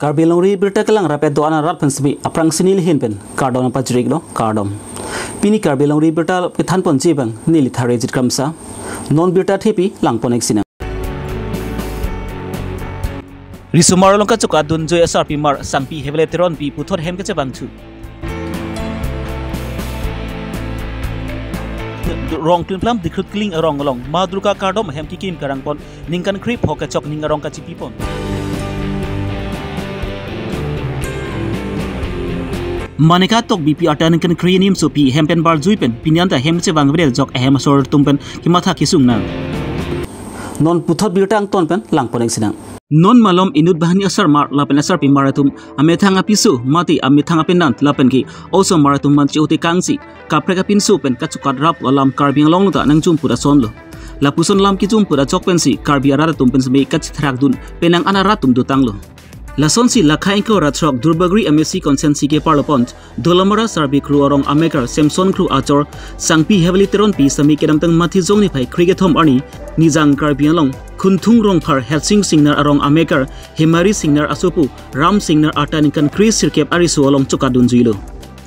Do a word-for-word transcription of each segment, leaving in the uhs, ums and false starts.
Karbi Longri Birta kelang rapet do-an arat pen semi aphrangsi neli ahin pen kardom pajir-iklo, kardom. Pini Karbi Longri Birta kethanponji abang neli Tharejit Kramsa. Non birta thepi langpon-ik sinang. Risomar along kachokadunjoi asarpimar Sangpi Heavily Teronpi puthot hem kachevangthu. Rong Klimklam Dikhrut Kling arong along Ma Durga kardom ahem kikim karangpon ningkan krepho kechok ning arong kachipipon. Manika Tokbi pi arta ningkan kre nimsopi hem pen barjui pen pini anta hem chevangvedetjok ahem asor atum pen kematha kesung nang. Non puthot birta angton pen langpon-ik sinang. Non malom inut banghini asarmar lapen asarpimar atum amethang apiso mate amethang apenan lapen ke osomar atum man che-otekangsi kaprek apinso pen kachokat rap alam Karbi Anglong ta nangjumput asonlo. Lapuson alam kejumput ajok pensi Karbi arat atum pen semi kachethrakdun penang an arat atum dotanglo. Lasonsi lakha ingkoi ra throk Durbagori M A C constituency keparlopon Dolamara Sarbi Kro arong amekar Samson Kro achor Sangpi Heavily Teronpi semi kedamtang Mathi jong niphai krekethom arni nijang Karbi Anglong Khunthung Rongphar Hetsing Singnar arong amekar Hemari Singnar asopo Ram Singnar arta ningkan kre sirkep ariso along chokadunjuilo.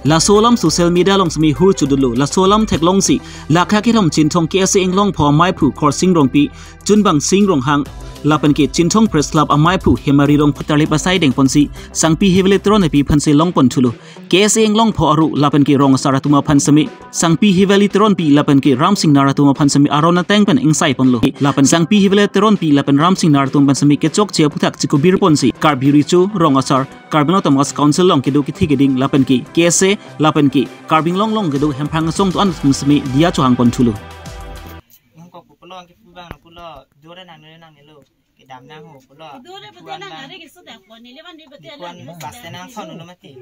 Laso alam social media along semi hur chodunlo. Laso alam theklongsi lakha kethom Chinthong K S A Inglongpho amaiphu Khorsing Rongpi, Chunbang Sing Ronghang, lapen ke Chinthong Press Club amaiphu Hemari Rongphar tarlip asai dengponsi Sangpi Heavily Teronpi aphansi longponthulo. K S A Inglongpho aru lapen ke rong asar atum aphan semi Sangpi Heavily Teronpi lapen ke Ram Singnar atum aphan semi aron ateng pen ingsaiponlo. Lapen Sangpi Heavily Teronpi lapen Ram Singnar atum aphan semi kechokche aphuthak chikubirponsi Karbi Recho, rong asar, Karbi Anglong Autonomous Council along kedo kethe keding lapen ke K S A lapen ke Karbi Anglong along kedo hemphang asong do-an atum semi diya chohangponthulo. Nangkok pulo, angke pu abang pulo, dore nang ne nang nelo, kedam nang ho pulo. Dore pulo nang are keso dak pon neli van di bete nang nelo. Pas te nangthon-unlo mati.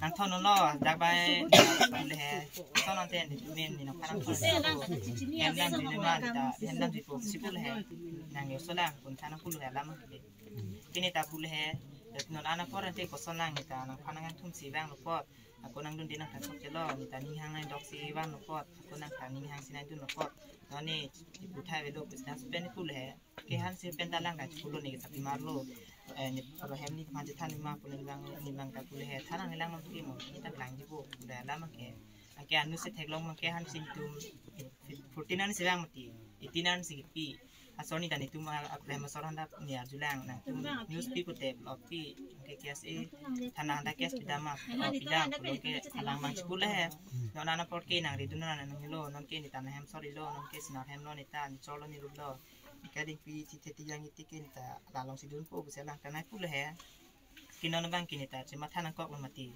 Nangthon-unlo, dak bai, le he, thon-un te ni min ni nang phan thon. Hem dam jui ne ma ta, hem dam jui po si pulo he. Nang yo solang pun thana pulo he alam. Pini ta pulo he, non ana por ante koson nang ni ta nang phan nangthumsi vanglo apot. Ako nangdunde nangthak chokchelo, ni ta ninghang nangdoksi vanlo apot. Ako nang ta ninghangsi nangdunlo apot. Non ne ipu thai avelo, business pen pulo he. Ke hansi pen ta lang ka pulo ne sapi marlo. Eh, ne aro hem ni manje than ma pulo ne vang, ne vang ta pulo he. Than nang lang nang ke mo, ne ta langji po. Pulo alam ke. Anke anu si theklong abang ke hansi tum fourteen an si vang mati. Eighteen an si pi. Asor ne ta netum a, a, klem asor handa ne arjulang nangtum news pi pute blog pi. Anke K S A thana handa case pidam ma, oh, pidam pulo ke alang abang chikul he. Non ana por ke nang ridun nang nang lo, non ke ne ta ne hem sorilo, non ke Singnar hemlo ne ta, ne chorlo ne ruplo. Ke ding pi thi the ti yang iti ke ne ta la alongsi dunpo pusi alang kanai pulo he. Ke non abang ke ne ta chematha nangkoklo mati.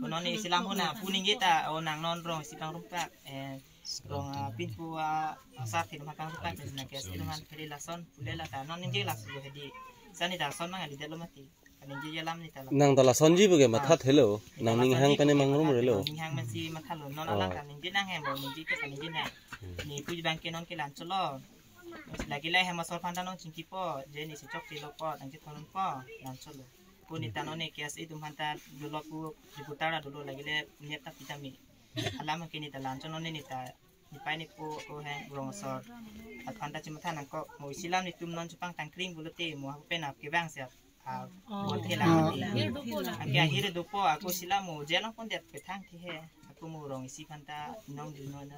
Ko non ne isi lam ho na pu ningje ta, o nang non rong isi pangrumpak, eh, rong, ah, pinpo, ah, asar thilum ha pangrumpak, na K S A thilum han pheli lason, pule la ta, non ningje laso hedi. Sa ne ta lason mang alidetlo mati. Ningje alam ne ta la. Nang ta lasonji pu ke matha thelo, nang ninghang pen ne mangrumrelo. Ninghang pensi mathalo, non alang ta ningje nang hem bo, ningje ke ta ningje nang. Ne pu abang ke non ke la-anchotlo. Lake le hem asor aphan ta non chingkipo, je ne si chokchelo apot, nang chethon-unpo, la-anchotlo. Ko ne ta non ne K S A atum aphan ta dolo pu, reporter ta dolo lake le net ta pitame. Alam ke ne ta la-anchot non ne ta, ne pai ne po, o he, rong asor. Aphan ta chematha nangkok, mo isi lam netum non chepangtangkring pulote, mo ha pen ap kevang se ap. Ah, oh, bon thela. Ah. Anke ahir dopo, ako isi lam mo, je along pon det kethang thi he. Ako mo rong isi aphan ta nong di non na.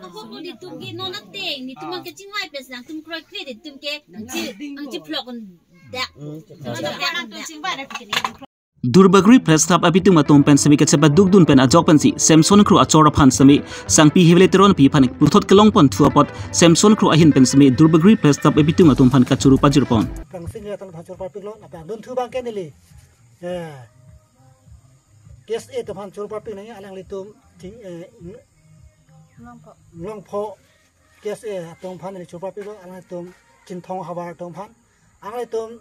Ako mo netum ke non ateng, netum ang kechingvai pes nangtum kroikre netum ke, ang chi, ang chiphlok un dak. Ang chingvai na pikin. Durbagori Press Club abitung atum pen semi kacheba dukdun pen ajok pensi Samson Kro achor aphan semi Sangpi Heavily Teronpi aphan puthot kelongponthu apot Samson Kro ahin pen semi Durbagori Press Club abitung atum aphan kachoro pajirpon. Kangsing ya tan bhachor parpiklo, napa dunthu abang ke neli. Eh. K S A atum aphan choro parpik nang alanglitum ching, eh, Inglongpho. Inglongpho K S A atum aphan neli choro parpiklo, alanglitum Chinthong havar atum aphan. Alanglitum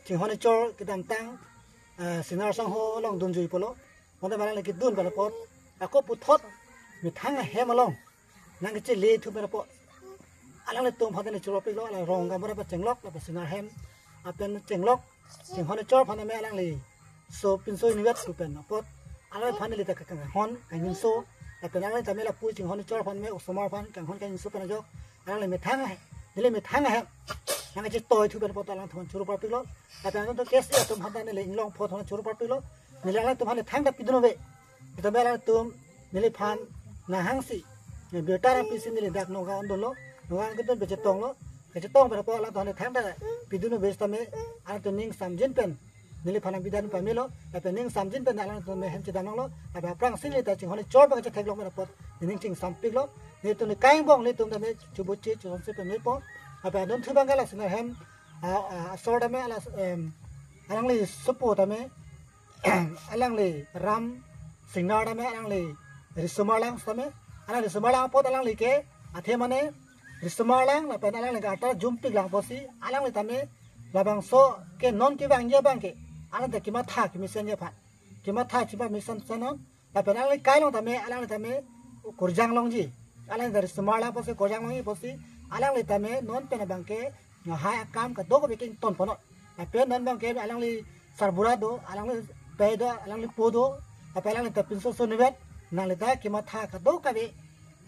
chinghon chor kedamtang, eh, Singnar sangho along dunjui pulo. Bonta ma alangli kedun pen apot, ako puthot methang ahem along nangkechele thu pen apot, alanglitum aphan neli choro parpiklo, alang rong gamora pa chenglok, lapen Singnar hem apen chenglok, chinghon chor aphan tame alangli so pinso inutvet thu pen apot, alangphan neli ta kanghon kangjinso, lapen alangli tame lapu chinghon chor aphan tame osomar aphan kanghon kangjinso pen ajok, alangli methang ahem, neli methang ahem Thang kachetoi thu pen apot alangtum aphan choro parpiklo. Lapen atum KSA atum aphan ta neli inglong apot aphan choro parpiklo. Neli alangtum aphan thangta pidun ave. Sitame alangtum neliphan nang hangsi, ne birta nangpisi neli dak Nagaon dunlo. Nagaon kedun pen chetonglo. Kachetong pen apot alangtum aphan thangta pidun ave sitame alangtum ning samjin pen neliphan nangpidun pamelo, lapen ning samjin pen alangtum ahem chedam longlo, lapen aphrangsi neli ta chinghon chor abang chetheklong pen apot, nening chingsampiklo, nelitum ne kaingbong nelitum tame chubuchi chusonsi pen mepo, lapen adunthu abang ke la Singnar ahem, a, a, asor tame ala, em, alangli sopo tame, alangli Ram Singnar tame, alangli Risomar lang tame, alangli Risomar lang apot alangli ke, athe mane, Risomar lang, lapen alangli ke atar jumpik lang apotsi, alangli tame, labangso ke non kevangji abang ke, alangli ta kematha kemesenji aphan. Kematha chipamesen senon, lapen alangli kai along tame, alangli tame, kurjang longji. Alangli ta Risomar lang apotsi, kurjang longji apotsi, alangli tame, non pen abang ke, lahai akam kadokave ke ington ponnon. Lapen non abang ke alangli sarbura do, alangli pei do, alangli po do, lapen alangli ta pinso so nivet, nangli ta kematha kadokave,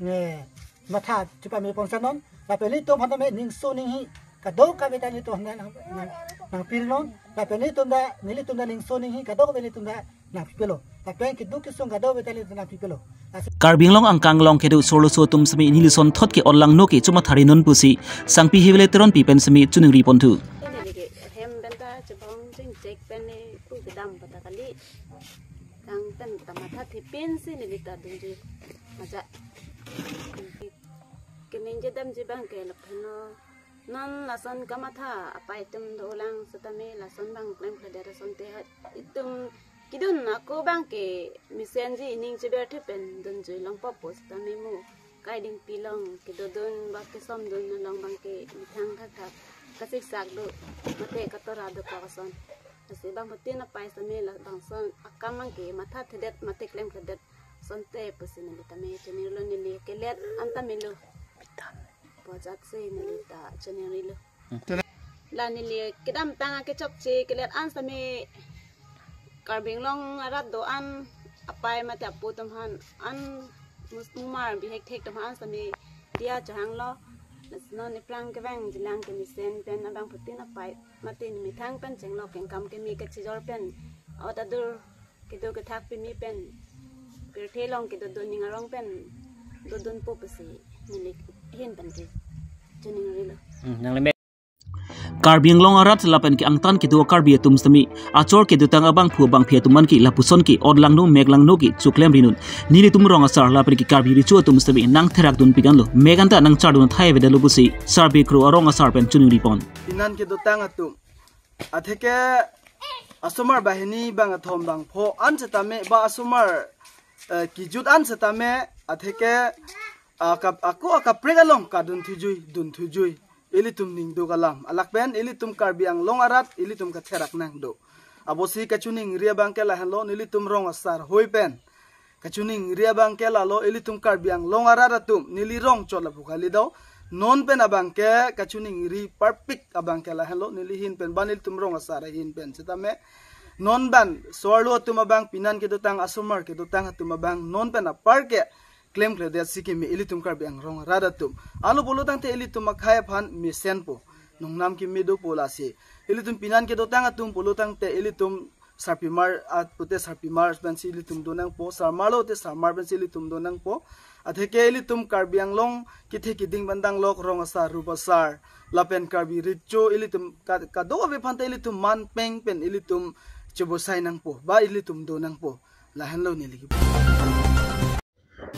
eh, matha chipame ponsenon, lapen nelitum aphan tame ningso ninghi kadokave ta nelitum aphan nang, nang, nangpirnon, lapen nelitum ta, nelitum ta ningso ninghi kadokave nelitum ta nangpipelo. Lapen keduk kesung kadokave ta nelitum nangpipelo. Karbi Anglong angkang along kedo sorloso atum sitame neli asonthot ke-ot langno ke chomatha ri non pusi Sangpi Hevile Teronpi pen sitame choningri ponthu. Neli ke hem pen ta chebong jingchek pen ne pu kedam pata kali. Kang pen ta matha thepin si neli ta dunji. Maja. Keningje damji abang ke lapen non lason kamatha apai atum dolang sitame lason abang klemkledet asonte itum kedun ako abang ke mesenji, ining cheber thu pen dunjui longpo pu sitame mo. Kai dingpi along kedodun ba kesomdun along abang ke methang thakthak kasiksak do mate katora dokok ason. Lasi abangphutin apai sitame labangson akam abang ke matha thedet mate klemkledet asonte pusi neli tame choningrilo, neli kelet an tame lo. Pojak si neli ta choningrilo. Hmm. La neli kedamtang akechokche kelet an sitame Karbi Anglong arat do-an apai mate apo atum aphan an mus-, mumar bihek thek atum aphan sitame diya chohanglo. Lasi non ephrang kevangjilang kemesen pen abangphutin apai mate ne methang pen chenglok kengkam keme kachijor pen ot adur kedo kethak pimi pen pirthe along kedodun ning arong pen dodunpo pusi neli ahin pen ke choningrilo. Hmm, nang leme. Karbi Anglong arat lapen ke angtan kedo Karbi atum sitame achor kedotang abangphu abangpi atum an ke lapuson ke-ot langno mek langno ke choklem ri non. Nelitum rong asar lapen ke Karbi recho atum sitame nangtherak dunpik anlo. Mek anta nangchardun athai avedetlo pusi Sarbikru arong asar pen choningri pon. Pinan kedotang atum. Atheke asomar banghini bangkethom bangpho an setame ba asomar, eh, kejut an setame atheke, ah, kap-, ako akaprek along kadun thujui, dun thujui. Ilitum ningduk alam. Alak pen ilitum Karbi Anglong arat, ilitum katherak nangdo. Apotsi kachoningri abang ke lahenlo, nelitum rong asar hoi pen kachoningri abang ke lalo, ilitum Karbi Anglong arat atum, neli rong chot lapu kali do. Non pen abang ke kachoningri parpik abang ke lahenlo, neli ahin pen ba nelitum rong asar ahin pen setame. Non ban so-arlo atum abang, pinan kedotang asomar kedotang atum abang non pen apar ke klemkledet si keme ilitum Karbi Anglong arat atum. Anlo pulo tangte ilitum akhei aphan mesenpo. Nongnam keme dopo lasi. Ilitum pinan kedotang atum pulo tangte ilitum sarpimar, ah, pute sarpimar pensi ilitum do nangpo, sarmarlo te sarmar pensi ilitum do nangpo. Atheke ilitum Karbi Anglong kethe keding bandang lok rong asar, rup asar, lapen Karbi recho ilitum ka-, kadokave aphanta ilitum man peng pen ilitum chebosai nangpo, ba ilitum do nangpo. Lahenlo neli.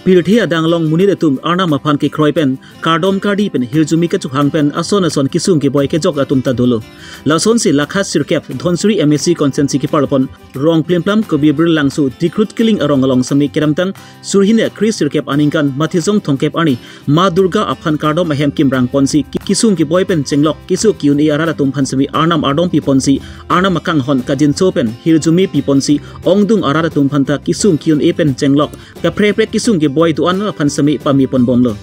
Pirthe adang along monit atum Arnam aphan kekroi pen, kardom kardi pen, hirjume kachohang pen, ason ason kesung keboi kejok atum ta dolo. Lasonsi lakha sirkep Dhansiri M A C constituency keparlo pon, Rongplimplam Kobibir Langso Dikrut Kiling arong along sitame kedamtang, suri hini kre sirkep aningkan Mathijong thomkep arni, Ma Durga aphan kardom ahem kimrang ponsi, ki-, kesung keboi pen chenglok, keso ki-un-e arat atum aphan sitame Arnam ardom pi ponsi, Arnam akanghon kajinso pen, hirjume pi ponsi, ongdung arat atum aphanta kesung ki-un-e pen chenglok, kaprek kaprek kesung keboi do-an aphan sitame pame pon bomlo.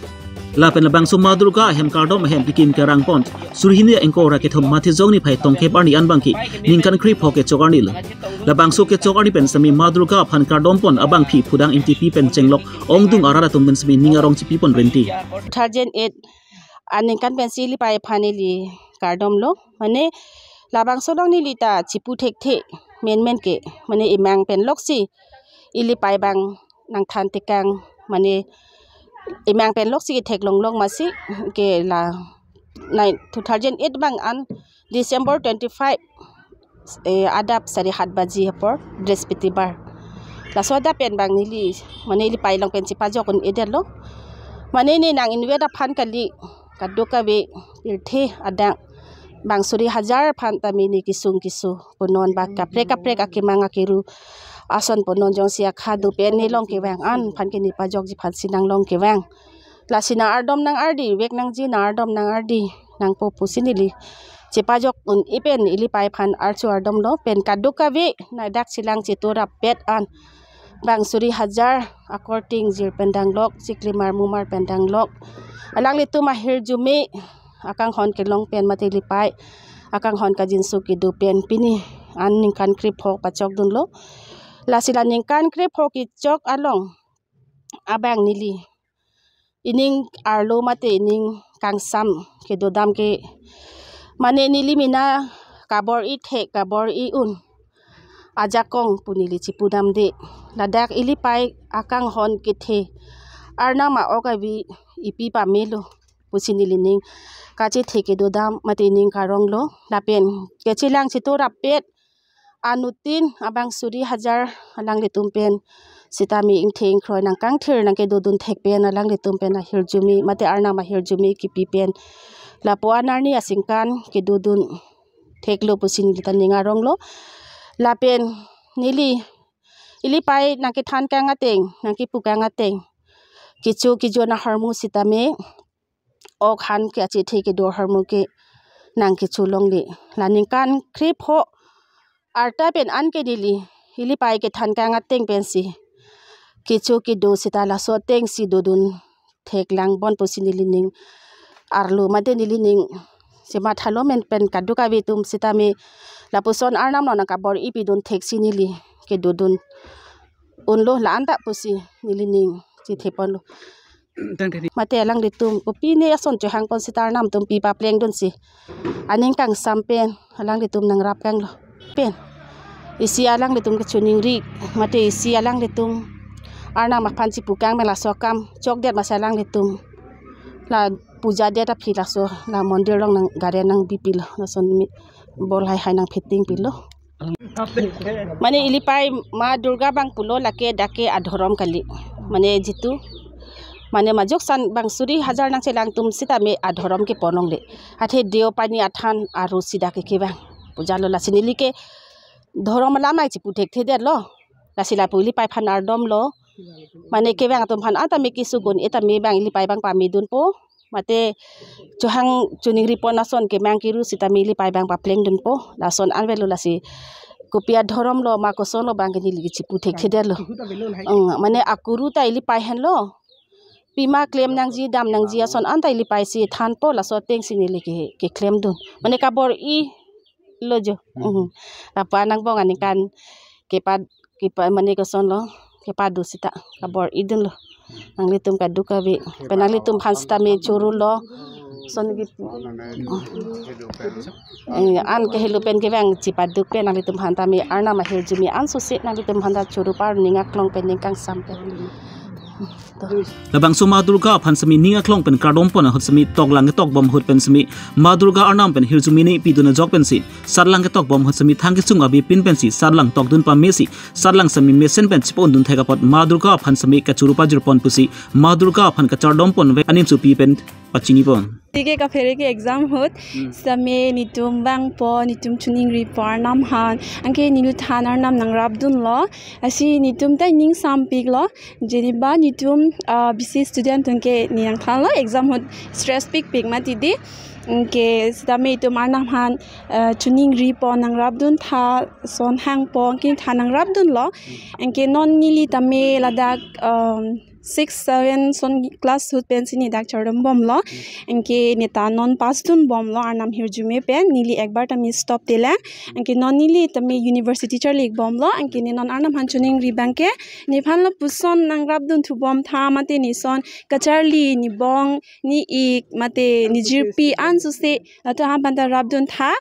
Lapen labangso Ma Durga ahem kardom ahem kekim kerang pon, suri hini ingkoi ra kethom Mathijong niphai thomkep arni an abang ke ningkan krepho kechok arni lo. Labangso kechok arni pen sitame Ma Durga aphan kardom pon abangpi phudang ingtipi pen chenglok ongdung arat atum pen sitame ning arong chipi pon renti. Two thousand eight aningkan pensi ili pai aphan ili kardom lo. Mane labangso along neli ta chipu thekthe menmen ke, mane imang pen loksi ili pai abang nangthan tekang, mane imang pen loksi kethek longlong masi ke la nine, two thousand eight abang an December twenty-five, eh, adap sari hat baji apor, Brihaspatibar. Laso adap pen abang neli, mane ili pai along pen chipajok un-edetlo. Mane ne nang inutvet aphan kali, kadokave pirthe adang bang suri hajar aphan tame ne kesung keso punon, ba kaprek kaprek akemang akeru ason punon, jongsi akha do pen ne long kevang an aphan ke ne pajokji aphansi nang long kevang. Lasi nang ardom nang ardi vek nangji, nang ardom nang ardi nangpo pusi neli chipajok un-e pen ili pai aphan archo ardomlo. Pen kadokave ladak chelang chetu rappet an bang suri hajar akorte ingjir pen danglok, chiklimar mumar pen danglok, alanglitum ahirjume akanghon kelong pen mate ili pai akanghon kajinso kedo pen pini an ningkan krepho pachokdunlo. Lasi la ningkan krepho kechok along abang neli ining arlo mate ining kangsam kedodam ke, mane neli mena kabor-i thek, kabor-i un ajakong pu neli chipudamde. Ladak ili pai akanghon kethe, Arnam a-ok avi ipi pamelo pusi neli ning kachethe kedodam mate ining karonglo. Lapen kachelang chetu rappet anuttin abang suri hajar alanglitum pen sitame ingthe ingkroi nangkangthir nangkedodun thek pen alanglitum pen ahirjume mate Arnam ahirjume kipi pen lapu-an arni asingkan kedodun theklo pusi neli ta ning aronglo. Lapen neli ili pai nangkethan kang ateng, nangkepu kang ateng, kecho kejon ahormu sitame ok han ke achethe kedo ahormu ke nangkecho longle. La ningkan krepho arta pen an ke neli ili pai kethan kang ateng pensi kecho kedo sita laso atengsi dodun thek lang bon pusi neli ning arlo mate neli ning chemathalo men pen kadokave atum sitame lapuson Arnam along nangkabor-i pidun theksi neli kedodun unlo, la-an ta pusi neli ning chethe ponlo. Mate alanglitum kopine ason chohang pon sita Arnam atum pi paplengdunsi aning kangsam pen alanglitum nangrap kanglo. Pen isi alanglitum kechiningri mate isi alanglitum Arnam aphan chipu kang pen laso akam chokdet masi alanglitum la puja det aphi laso la mondir along nang gari nangbipilo, lason mi bol haihai nangphetingpilo. Mane ili pai Ma Durga abang pulo, lake dak ke adhorom kali. Mane jitu mane majok san bang suri hajar nangchelang atum sitame adhorom kepon longle. Athe Dev pani athan arusi dak ke kevang. Pujalo, lasi neli ke dhorom alam ai chipu thekthedetlo. Lasi lapu ili pai aphan ardomlo. Mane kevang atum aphan an tame keso un-e tame bang ili pai abang pamedunpo. Mate chohang chiningri pon ason kemang keru sitame ili pai abang paplengdunpo. Lason an avelo, lasi kopi adhorom lo ma koson lo abang ke neli ke chipu thekthedetlo. Eng, mane akuru ta ili pai henlo. Pima klem nangji, dam nangji ason an ta ili paisi thanpo, laso atengsi neli ke keklemdun. Mane kabor-ilo jo. Hmm. Eng. Lapu-an angbong aningkan kepa kepa mane kosonlo, kepado sita kabor-idunlo. Nanglitum kadokave pen nanglitum aphan sitame chorulo. Son ki, eh, an kehelo pen kevang chipaduk pen nanglitum aphan tame Arnam ahirjume ansosi nanglitum aphan ta choru par ning aklong pen ning kangsam pen. Labangso Ma Durga aphan sitame ning aklong pen kardom pon ahut sitame toklang ketokbom ahut pen sitame Ma Durga Arnam pen hirjume ne pidun ajok pensi satlang ketokbom ahut sitame thang kesung abe pin pensi satlang tokdun pamesi satlang sitame mesen pen chipondun thek apot Ma Durga aphan sitame kachoro pajirpon pusi Ma Durga aphan kachardom ponvek anim supi pen pachinipon. Tike kaphere ke exam ahut, hmm, sitame netum vangpo, netum chiningripo Arnam aphan, anke neli than Arnam nangrapdunlo, lasi netum ta ning sampiklo, jeniba netum, ah, B C student atum ke ne nangthanlo, exam ahut stress pikpik mati dei, anke sitame netum Arnam aphan, ah, chiningripo nangrapdun tha, son hangpo, anke than nangrapdunlo, anke non neli tame ladak, um, six, seven son class ahut pensi ne dak chardom bomlo. Anke ne ta non pass dun bomlo Arnam ahirjume pen, neli ekbar tame stop telang. Anke non neli tame university charli bomlo. Anke ne non Arnam aphan choningri abangke, nephan lapuson nangrap dunthu bomtha mate neson kacharli, ne bong, ne ik mate ne jirpi ansose latum aphan ta rap duntha.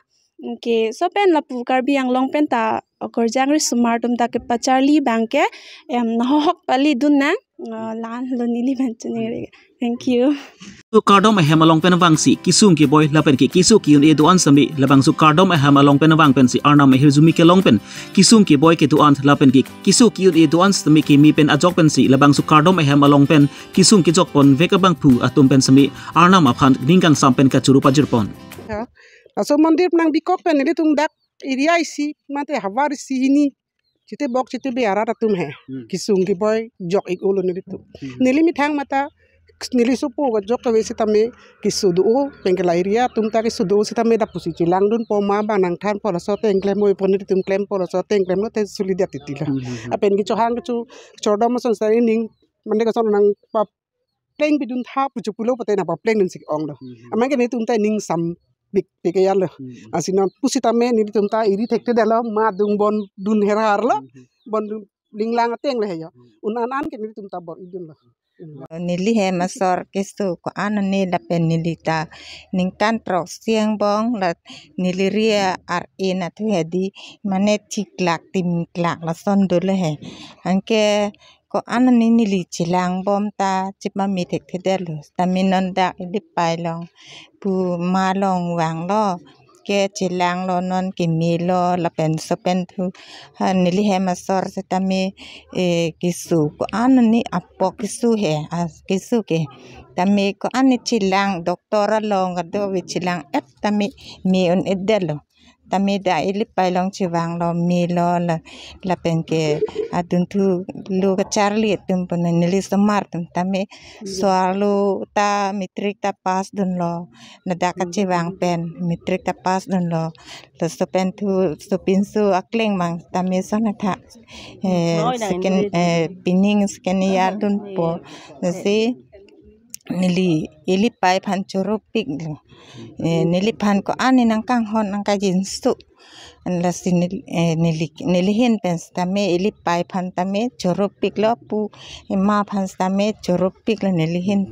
Anke laso pen lapu Karbi Anglong pen ta okorjang risomar atum ta kepacharli abangke, em, nahok pali dun nang, eh, la-an lo neli aphan choningri. Thank you. So kardom ahem along pen vangsi kesung keboi lapen ke keso ke-un-e do-an sitame, labangso kardom ahem along pen vang pensi Arnam ahirjume kelong pen kesung keboi kedo-an lapen ke keso ke-un-e do-an sitame keme pen ajok pensi labangso kardom ahem along pen kesung kejok ponvek abangphu atum pen sitame Arnam aphan ning kangsam pen kachoro pajirpon. Ya. Laso mondir nang bikok pen nelitum dak area isi mate havar isi hini chitebok chitebe arat atum he. Hmm. Kesung keboi jok ik-olo nelitum. Hmm. Neli methang mata neli sopo kejok kave sitame keso do-o, penke la area atum ta keso do-o sitame dak pusi chelang dunpo ma abang nangthanpo, laso ateng klem oi pon nelitum klempo, laso ateng klemlo te solidarity lo. Hmm, hmm, hmm. Lapen kechohang kecho chardom ason sa ning mande koson nangpapleng pidun tha pu chopulo pute nangpapleng dunsi ong lo. Hmm, hmm. Amat ke nelitum ta ning sam bik pik ya lo. Hmm, hmm. Lasi non pusitame nelitum ta iri thekthedetlo, ma adung bon dun herhar lo. Hmm, hmm. Bon dun linglang ateng le he yo. Hmm. Un-an an ke nelitum ta bor-idunlo. Hmm. Neli hem asor keso ko-an ne lapen neli ta ningkan throk si angbong la neli ria ar-e na thu hedi mane thiklak timklak lason dolo he. Anke ko-an ne neli chelang bom ta chepame thekthedetlo. Tame non dak ili pai along pu ma along vanglo. Ke chelanglo non kemelo lapen laso pen thu. Ha, neli hem asor sitame, eh, keso ko-an ne apok keso he, ah, keso ke. Tame ko-an ne chelang doctor along kadokave chelang-et tame me un-edetlo. Tame dak ili pai along chevanglo melo la, lapen ke adunthu lo kacharli atum pon neli somar atum tame, hmm, so-arlo ta matric ta pass dunlo. Ladak, hmm, kachevang pen matric ta pass dunlo. Laso pen thu sopinso akleng mang tame son atha, eh, second, eh, pining second year dunpo. Lasi neli ili pai aphan choropiklo. Eh, neliphan ko-an ne nangkanghon nangkajinso. Lasi nel-, eh, neli, neli ahin pen sitame ili pai aphan tame choropiklo pu, eh, ma aphan sitame choropiklo neli ahin.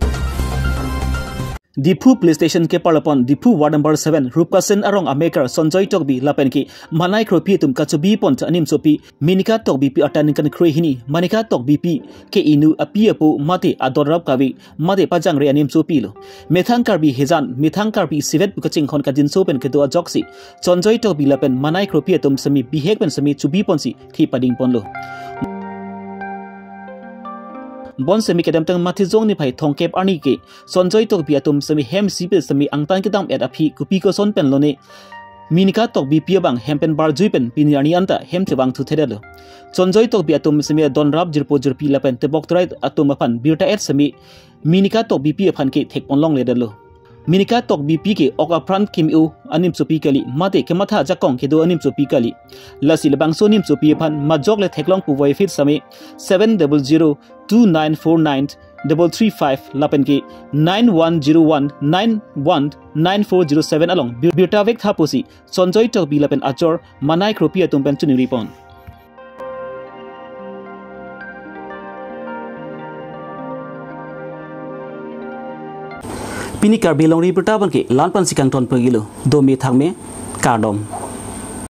Diphu Police Station keparlopon Diphu Ward Number seven, Rupkasen arong amekar Sanjoy Tokbi lapen ke manai kropi atum kachobi pon ta animsopi Minika Tokbipi atan ningkan krehini, Manika Tokbipi ke inu api apo mate adonrap kave mate pajangre animsopilo. Methang Karbi hejan, methang Karbi isivet pu kachinghon kajinso pen kedo ajoksi Sanjoy Tokbi lapen manai kropi atum sitame bihek pen sitame chobi ponsi thi pading ponlo. Bonsitame kedamtang Mathijong niphai thomkep arni ke Sanjoy Tokbi atum sitame hem isi pen sitame angtan kedam-et aphi kopi koson pen lone Minika Tokbipi abang hem pen barjui pen pini arni anta hem chevang thuthedetlo. Sanjoy Tokbi atum sitame donrap jirpo jirpi lapen tebok terai atum aphan birta-et sitame Minika Tokbipi aphan ke thekpon longledetlo. Minika Tokbipi ke ok apran keme-o animsopi kali, mate kematha ajakong kedo animsopi kali. Lasi labangso animsopi aphan majok le theklong puvoiphit sitame seven double zero two nine four nine double three five lapen ke nine one zero one nine one nine four zero seven along bir-, birta vek tha pusi Sanjoy Tokbi lapen achor manai kropi atum pen choningri pon. Pini Karbi Longri Birta abangke la-an pensi kangton pagilo. Dome thakme, kardom.